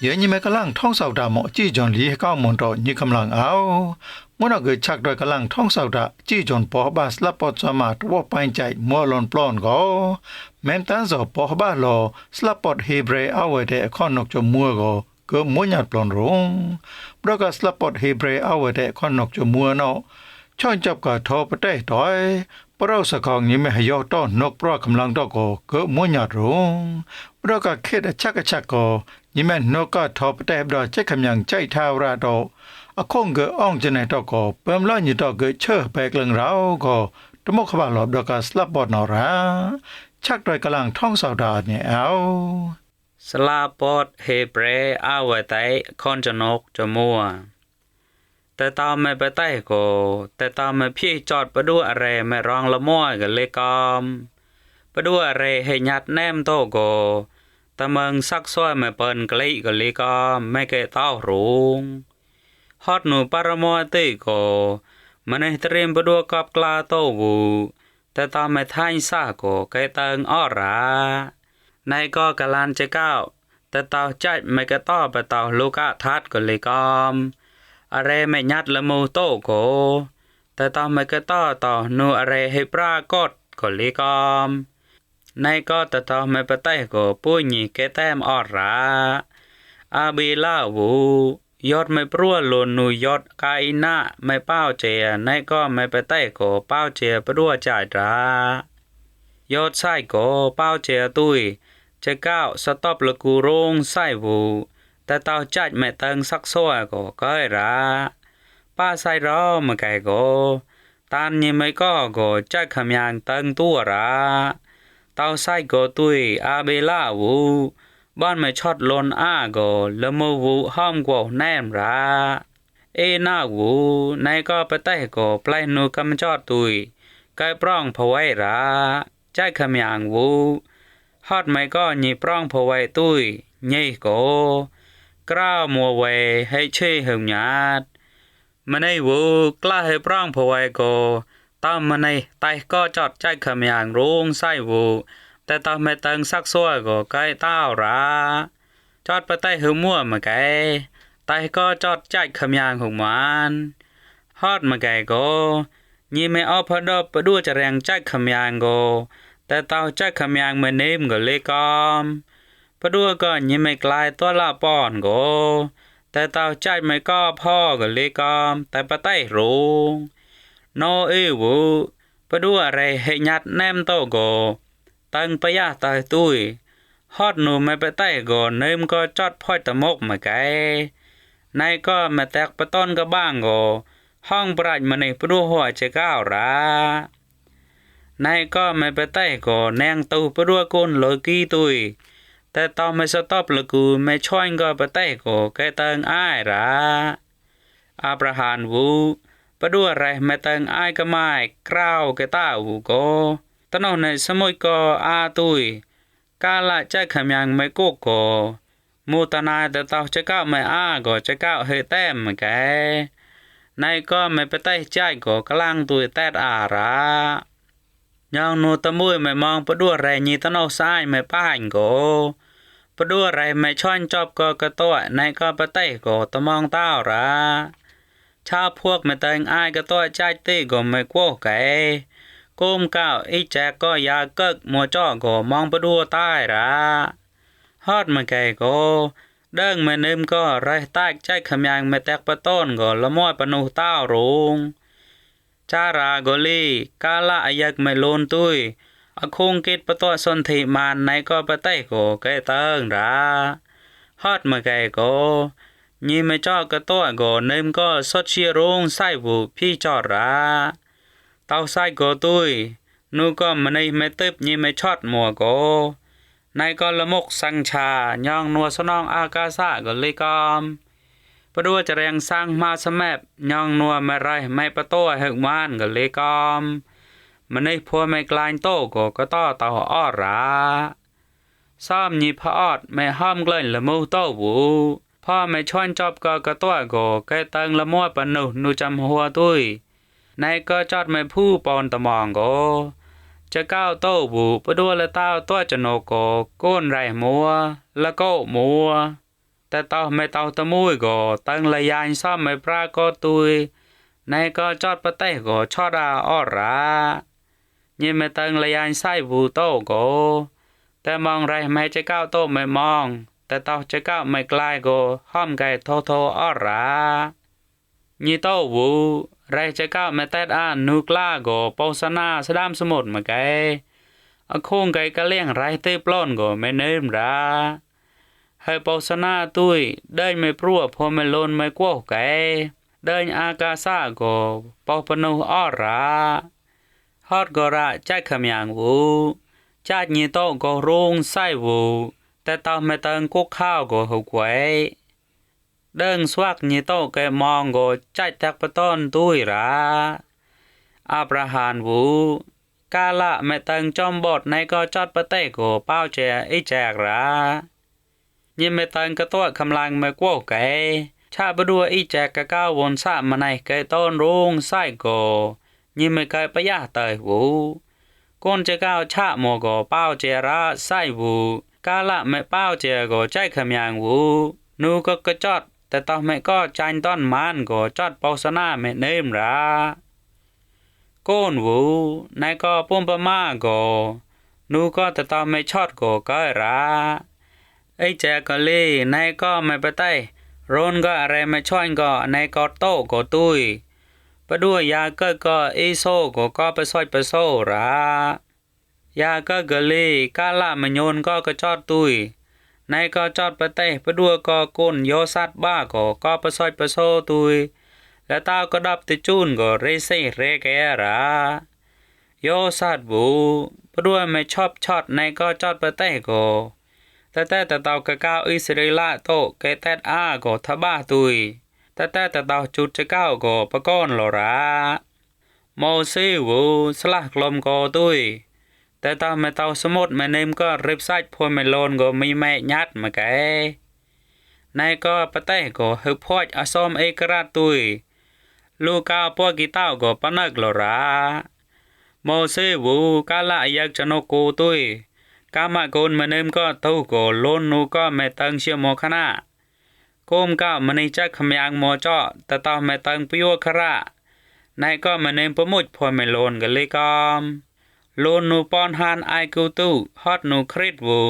เยอะนี่แม่กำลังท่องสาวดาหมอจี้จอนลีให้ก้าวมนตอนี่กำลังเอาเมื่อเกิดชักโดยกำลังท่องสาวดาจี้จอนปอบาสลับปอดสมาร์ทว่าไปใจมัวลอนปลอนก็แม้ตันสอปอบาลอสลับปอดเฮเบรเอาไว้แต่ข้อนกจมัวก็มัวหยัดปลอนรงเพราะก็สลับปอดเฮเบรเอาไว้แต่ข้อนกจมัวเนาะช่อนจับก็ทอปะเต้ถอยปเราสะของนี้ไม่ให้ยอต้อนนกปรากำลังดอกก็มัวหยัดรงเพราะก็เคดชักก็นี่แม่นกก็ทอปะเต้ดอใจคำยังใจทาวราดอคงก็อ่องจะในดอกก็เปิ่มล้อนี่ดอกก็เชื่อไปกลางเราก็ตมกขบาลอบดอกก็สลับบอดนอราชักโดยกำลังท่องสาวดาเนี่ยเอาสลาปอดเฮเบรเอาไว้ใต้คอนจนกจมัวแต่ตามไม่ไปใต้ก็แต่ตามไม่พี่จอดไปดูอะไรไม่รองละม้อยก็เลยกอมไปดูอะไรให้ยัดแนมโตก็ตะเมืองซักซ้อยไม่เปิ้นกลิก็เลยกอมไม่เกะเต้ารุงฮอดหนูปรมอติก็มันให้เตรียมไปดูกับกลาโตวูแต่ตามไม่ท้ายซาก็เกะเติงอ้อราในก็กะลานจะก้าวแต่เต้าใจไม่เกะต้อไปเต้าลูกะทัดก็เลยกอมอะไรไม่ยัดละมูโตโกแต่ตอไม่ก็ต่อนูอะไรให้ปรากฏก็ลีกอมในก็แต่ตอไม่ปะไต้ก็ปุ้ยนี่แกแต้มออราอาบีลาวูยอดไม่ปรัวลนนูยอดกายนะไม่เป้าเจในก็ไม่ปะไต้ก็เป้าเจปรัวจ่ายรายอดไส้ก็เป้าเจตุ้ยจะก้าวสต็อปละกูโรงไส้วูแต่เต้าจัดไม่เติงซักซ้อยก็ก้อยราป้าใส่รอมาไก่ก็ตานนี่ไม่ก็จัดคำยังเติงตัวราเต้าใส่ก็ตุยอาเบลาวูบ้านไม่ชอดลนอาก็ละมูวูห้อมกว่าแนมราเอนาวูในก็ไปใต้ก็ปลายนูกำจอดตุยไก่ปร้องพะไว้ราจัดคำยังวูฮอดไม่ก็นี่ปร้องพะไว้ตุยนี่ก็กล้าวมัวไว้ให้เช่หึงหยาดมันให้วูกล้าให้ปร้องพะไว้ก็ตามมันให้ไตก็จอดใจคำอย่างรุงไส้วูแต่ตามไม่เติงซักซ้อยก็ใกล้เต้าราจอดไปใต้หึงมั่วมาไกไตก็จอดใจคำอย่างของมันฮอดมาไกก็ยี่ไม่เอาพอดอบไปดูจะแรงใจคำอย่างก็แต่เต้าใจคำอย่างไม่เนมก็เลยกอมปะดัวก็ยังไม่กลายตัวละป้อนก็แต่เต้าใจไม่ก็พ่อก็เลยกอมแต่ปะไต้รุงโนเอวูปะดัวอะไรให้ยัดแนมโตก็ตั้งปะยะตายตุ้ยฮอดหนูไม่ไปใต้ก็เนิมก็จอดพ่อยตะมกมาไกในก็มาแตกปะต้นก็บ้างก็ห้องปราชมาในปะดัวหัวจะก้าวราในก็ไม่ไปใต้ก็แนงตูปะดัวก้นโลกี้ตุ้ยแต่ตอนไม่สต็อปละกูไม่ช่วยก็ปะไต้ก็แกเติงอ้ายราอาประหารวูปะดัวไรไม่เติงอ้ายก็ไม่กล้าวแกต้าวูก็ตะนอนในสมุยก็อาตุยกาละใจคำยังไม่โกก็มูตนายแต่เต้าจะก้าวไม่อาก็จะก้าวให้แต้มแกในก็ไม่ไปใต้ใจก็กลางตุยแตดอารายังนูตะมุยไม่มองปะดัวไรนี่ตะนอซ้ายไม่ป้ายก็ปะดัวไรไม่ช่อนจอบก็กระตัวในก็ปะไต้ก็ตะมองเต้าราชาวพวกไม่เติงอ้ายกระตัวใจตีก็ไม่กลัวไก่ก้มก้าวอีแจกก็อยากเกิกมัวจ้อก็มองปะดัวใต้ราฮอดมาไก่ก็เดิงไม่นึมก็ไรใต้ใจคำยังไม่แตกปะต้นก็ละม้อยปะนูเต้ารุงจารากอลีกาละอายักไม่โลนตุยอคงกิดปะตัวสนธิมานในก็ปะไต้ก็แกเติงราฮอดมาไก่ก็ยี่ไม่จอกระตัวก็เนิมก็สดเชียรงไส้บุพี่จอดราเต้าไส้ก็ตุยนูก็มันไม่ตึบยี่ไม่ชอดมัวก็ในก็ละมกสังชาย่องนัวสนองอากาศะก็เลยกอมปะดัวจะแรงสร้างมาสแมบย่องนัวไม่ไรไม่ปะโต้หึกมานก็เลยกอมมันให้พัวไม่กลายโตก็ต่อเต่าอ้อราซ้อมยี่พะออดไม่ห้อมเกลิ่นละมูโตวูพ่อไม่ช่อนจอบก็กระตัวก็แกเติงละมัวปะนูจำหัวตุยในก็จอดไม่ผู้ปอนตะมองก็จะก้าวโตวูปะดัวละเต้าตัวจะโนก็ก้นไรมัวละก็มัวแต่ แต่ตอไม่ตอตะมุยก็ตั้งระยานซ่อมไม่ปราก็ตุยในก็จอดปะเต้ก็ชอดาออรายิ่ไม่ตั้งระยานไส้บูโตก็แต่มองไรไม่จะก้าวโตไม่มองแต่ตอจะก้าวไม่ไกลก็ห้อมไก่โทโทออรายี่โตวูไรจะก้าวไม่แตดอ่านนูกล้าก็โปสนาสดามสมุดมาไกอคงไก่ก็เลี้ยงไรเตปล้นก็ไม่เนิ่มราให้โปสนาตุยเดินไม่ปลัวพอไม่ลนไม่กลัวไก่เดินอากาศาก็ปอปนูออราฮอดก็ระใจขมยังวูจาดยี่โตก็รุงไส้วูแต่ตอไม่เติงกุกข้าวก็หุกไว้เดิงสวักยี่โตแกมองก็ใจจักปะต้นตุยราอาประหารวูกาละไม่เติงจอมบทในก็จอดปะเต้ก็เป้าแจอีแจกรายิ่ไม่เติงกระตัวกำลังไม่กลัวไก่ชาบดัวอีแจกกะก้าววนสะมาในไก่ต้นรุงไส้ก็ยิ่ไม่ไกลปะยะเตยวูก้นจะก้าวชะโมก็เป้าเจระไส้วูกาละไม่เป้าเจก็ใจขมยังวูนูก็กระจอดแต่ตอไม่ก็จันต้นมานก็จอดเปาสนาไม่เนิ่มราก้นวูในก็ปุ่มประมาก็นูก็แต่ตอไม่ชอดก็ก้อยราไอ้แจก็เลยในก็ไม่ไปใต้ร้นก็อะไรไม่ช่วยก็ในก็โตก็ตุยปะด้วยยาก็อีโซก็ไปซอยไปโซรายาก็เลยกาละมะโยนก็จอดตุยในก็จอดไปเต้ปะด้วยก็ก้นโยสัตบ้าก็ไปซอยไปโซตุยแล้วตาก็ดับติจูนก็เรเซเรแกราโยสัตบูปะด้วยไม่ชอบช็อตในก็จอดไปเต้ก็แต่เตากะก้าวอิสราเอลโตเกแตดอาก็ทะบ้าตุยแต่เตาจุดจะก้าวก็ปะก้อนโลราโมซีวูสลักลมก็ตุยแต่ตาไม่เตาสมุดไม่เนมก็ริบไซด์พวไม่โลนก็มีแม่ยัดมาแกในก็ปะเต้ก็ฮึบพอดอสมเอกราตุยลูกาพวกกีต้าก็ปะนักโลราโมซีวูกาละยักจนกูตุยกามะโกนมาเนมก็ตู้ก็โลนนูก็ไม่ตังเชียโมคณะโกมก็มันนี่จักขมยังโมจ่อแต่ตอไม่ตังปิโยคระในก็มาเนมประมุดพอไม่โลนกันเลยกอมโลนนูปอนหานไอกูตู้ฮอดนูคริดวู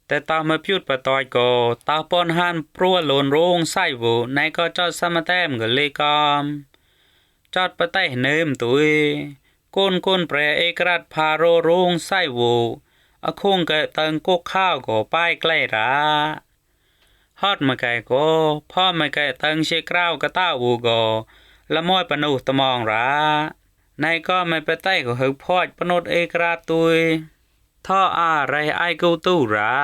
แต่ตอมาพิวดปะตอยก็ตาปอนหานปรัวโลนโรงไส้วูในก็จอดสมแต้มกันเลยกอมจอดปะไต้เนมตุยก้นแปรเอกราชพาโรโรงไส้วูอคงก็เติงกุกข้าวก็ป้ายใกล้ราฮอดมาไกก็พ่อมาไกเติงเชกราวกะต้าวูก็ละม้อยปนุตมองราในก็ไม่ไปใต้ก็ฮึกพอดปนุดเอกราตุยท่ออะไรไอกูตู้รา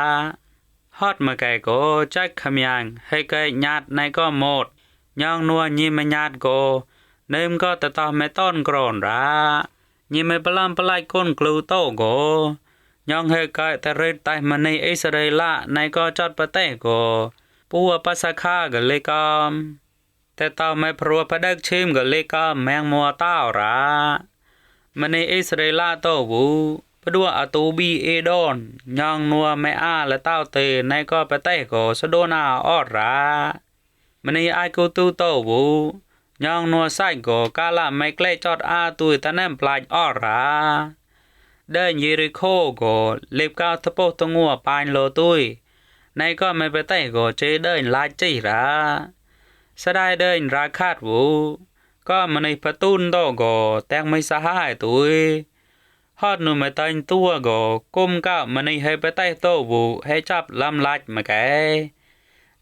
ฮอดมาไกก็จักขมยังให้ไกญาติในก็หมดย่องนัวยิมญาติก็เนิมก็แต่ตอไม่ต้นกรอนรายิมไม่ปลำปลายก้นกลูโตก็ย่องให้ไกแต่เรดไตมันในอิสราเอลในก็จอดปะเต้ก็ปัวปัสคาก็เลยกอมแต่ตอไม่พรัวพะดักชิมก็เลยกอมแมงมัวต้าวรามันในอิสราเอลโตวูปะดัวอตูบีเอดอนย่องนัวไม่อาและต้าวเตในก็ปะเต้ก็สะโดนาออดรามันในไอกูตูโตวูย่องนัวไส้ก็กาละไม่ใกล้จอดอาตุยตะแนมปลายออดราเดินเยริโคก็เล็บก้าวทะโปตงัวปานโลตุยในก็ไม่ไปใต้ก็เจเดินลายจีราสดายเดินราคาดวูก็มันในประตูนโตก็แตงไม่สหายตุยฮอดนูไม่ตันตัวก็กุมก็มันในให้ไปใต้โตวูให้จับลำลัดมาแก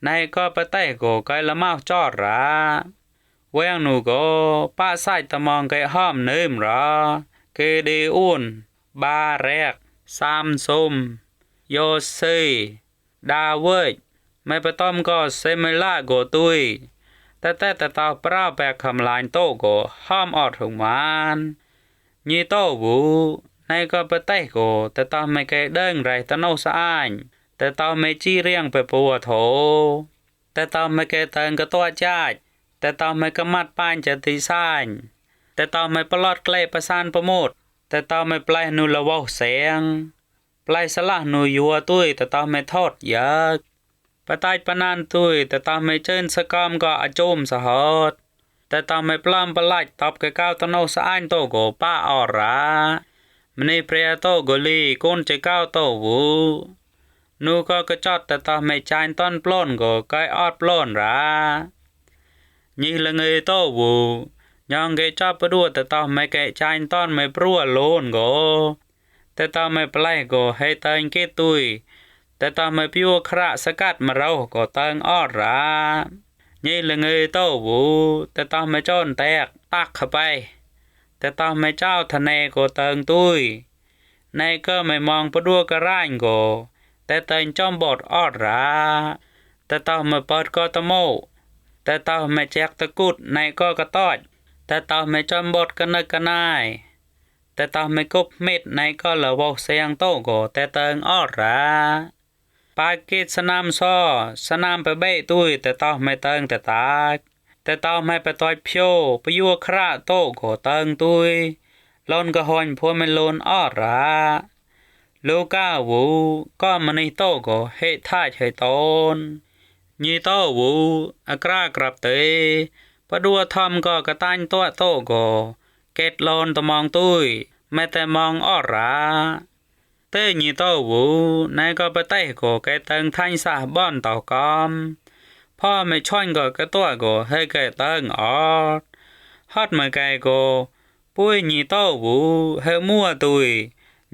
ในก็ไปใต้ก็ไกละมากจอดราเวียงนูก็ป้าใส่ตะมองไกห้อมเนิ่มราเกเดอุนบาแรกซามสมโยเซดาเวดไม่ประต้อมก็เซเมล่าโกตุยแต่ตาเปล่าแปกคำลายโตก็ห้อมออดถึงมานยีโตวูในก็ไปใต้ก็แต่ตาไม่แกเด้งไรตะโนสะอ้ายแต่ตาไม่จี้เรียงไปปัวโถแต่ตาไม่แกเติงกระตัวจ้าแต่ตาไม่กมัดป้านจะตีซ่านแต่ตาไม่ปลอดเกลประสานประโมดแต่ตาไม่ปลายนูละวาวเสียงปลายสละนูยัวตุ้ยแต่ตาไม่ทอดยัก ปะตายปะนานตุยแต่ตาไม่เจินสกอมก็อโจมสหดแต่ตาไม่ปลอมปลัดตอบกะก้าวตะโนสะอ้านโตโกป้าออรามณีเปรียโตโกลีก้นจะก้าวโตวูนูก็กระจอดแต่ตาไม่จานต้นปล้นก็ก้อยออดปล้นรายี่ละเงยโตวูยองเกจับปะดัวแต่ตาไม่แกจานต้นไม่ปรัวโลนก็แต่ตาไม่ปลายก็ให้เติงเกตุยแต่ตาไม่พิวคระสกัดมาเราก็เติงออดรายี่ละเงยโตวูแต่ตาไม่จ้นแตกตักเข้าไปแต่ตาไม่เจ้าทะเนก็เติงตุยในก็ไม่มองปะดัวกระร่างก็แต่เติงจอมบอดออดราแต่ตาไม่เปิดก็ตะโมแต่ตาไม่แจกตะกุดในก็กระตอดแต่ตาไม่จอมบอดกันนึกกันนายแต่ตาไม่กบเม็ดในก็ละเว้าเสียงโตก็แต่เติงออดราปาเกตสนามซ้อสนามไปเบ้ตุยแต่ตาไม่เติงแต่ตากแต่ตาไม่ไปต่อยเพียวไปยั่วคระโตก็เติงตุยลนก็หอนพัวไม่ลนออดราโลกาวูก็มณีโตก็เฮท่าเฉยตนยีโตวูอกรากรับเตปะดัวทอมก็กระตันตัวโตก็เกตลนตะมองตุยแม้แต่มองออดราเตยีโตวูนายก็ไปไต้ก็แกเติงทันสาบ้อนต่อกอมพ่อไม่ช่อนก็กระตัวก็ให้แกเติงออดฮอดมาไกก็ปุ้ยยีโตวูให้มั่วตุย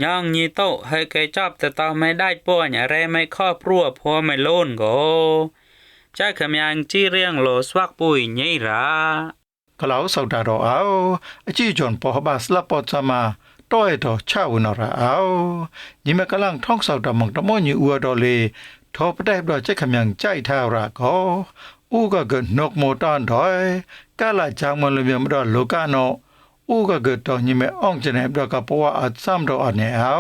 ย่องยีโตให้แกจับแต่ตาไม่ได้ป้อนอะไรไม่ครอบครัวพอไม่โลนก็จะขมยังจี้เรียงโลสวักปุ้ยยี่รากล่าวสาวดาโรเอาจีจอนปอบาสละปอจามาต้อยดอชาวนาราเอายิมกำลังท่องสาวดามงตะมอนีอัวดอเลทอปได้ดอจะขมยังใจทาราก็อูก็เกิดนกโมตอนถอยกาลาจางมันเลยมีมดอโลกาโนอูก็เกิดตอนยิมอ่องจะแนบดอกกับปัวอัดซ้ำดออันเนี่ยเอา